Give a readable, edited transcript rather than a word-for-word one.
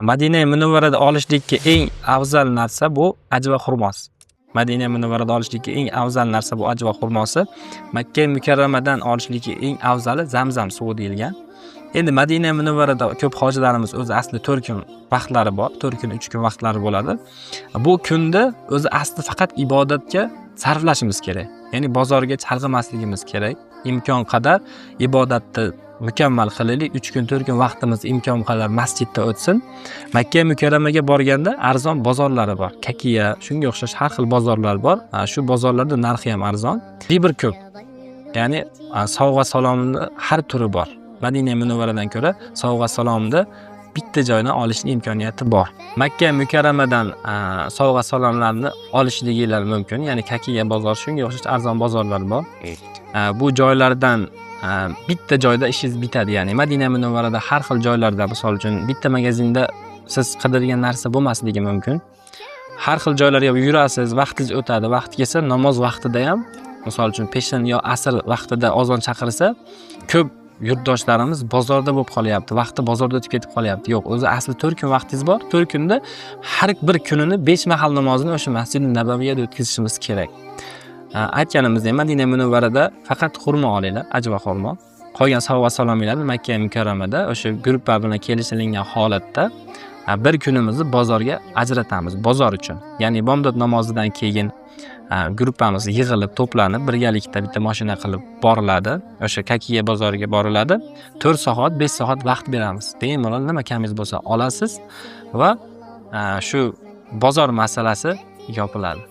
Madina Munavvarada olishlikka eng afzal narsa bu ajva xurmosi. Madina Munavvarada olishlikka eng afzal narsa bu ajva xurmosi. Makka Mukarramadan olishlikka eng afzali Zamzam suvi deyilgan. Endi Madina Munavvarada ko'p hojilarimiz o'zi asli 4 kun vaqtlari bor, 4 kun, 3 kun vaqtlari bo'ladi. Bu kunda o'zi asli faqat ibodatga sarflashimiz kerak. Ya'ni bozorga chalg'imasligimiz kerak. Imkon qadar ibodatni mukammal qilaylik. 3 kun, 4 kun vaqtimiz imkon qadar masjidda o'tsin. Makka Mukarramaga borganda arzon bozorlari bor. Kakiya, shunga o'xshash har xil bozorlar bor. Shu bozorlarda narxi ham arzon. Bir ko'p. Ya'ni sovg'a salomni har turi bor. Madina Munavvaradan ko'ra sovg'a salomni bitta joydan olishning imkoniyati bor. Makka Mukarramadan sovg'a salomlarni olishliginglar mumkin. Ya'ni Kakiya bozor, shunga o'xshash arzon bozorlar bor. Bu joylardan bitta joyda ishingiz bitadi. Ya'ni Madina Munavvarada har xil joylarda, misol uchun, bitta magazinda siz qidirgan narsa bo'lmasligi mumkin. Har xil joylarga yurasiz, vaqtingiz o'tadi. Vaqti kelsa namoz vaqtida ham, misol uchun, peshin yo asr vaqtida ozon chaqirsa, ko'p yurtdoshlarimiz bozorda bo'lib qolyapti. Vaqti bozorda o'tib ketib qolyapti. Yo'q, o'zi asli 4 kun vaqtingiz bor. 4 kunda har bir kunini 5 mahal namozini o'sha Masjidi Nabaviyada o'tkazishimiz kerak. Aytganimizdek, Madina Munavvarada faqat xurmo olinglar, ajva xurmo. Qolgan sovg'a salomlarni Makka Mukarramada o'sha gruppa bilan kelishilingan holatda bir kunimizni bozorga ajratamiz, bozor uchun. Ya'ni bomdod namozidan keyin gruppamiz yig'ilib, to'planib, birgalikda bitta mashina qilib boriladi. O'sha Kakiya bozoriga boriladi. 4 soat, 5 soat vaqt beramiz. Bemalol nima kamingiz bo'lsa olasiz va shu bozor masalasi yopiladi.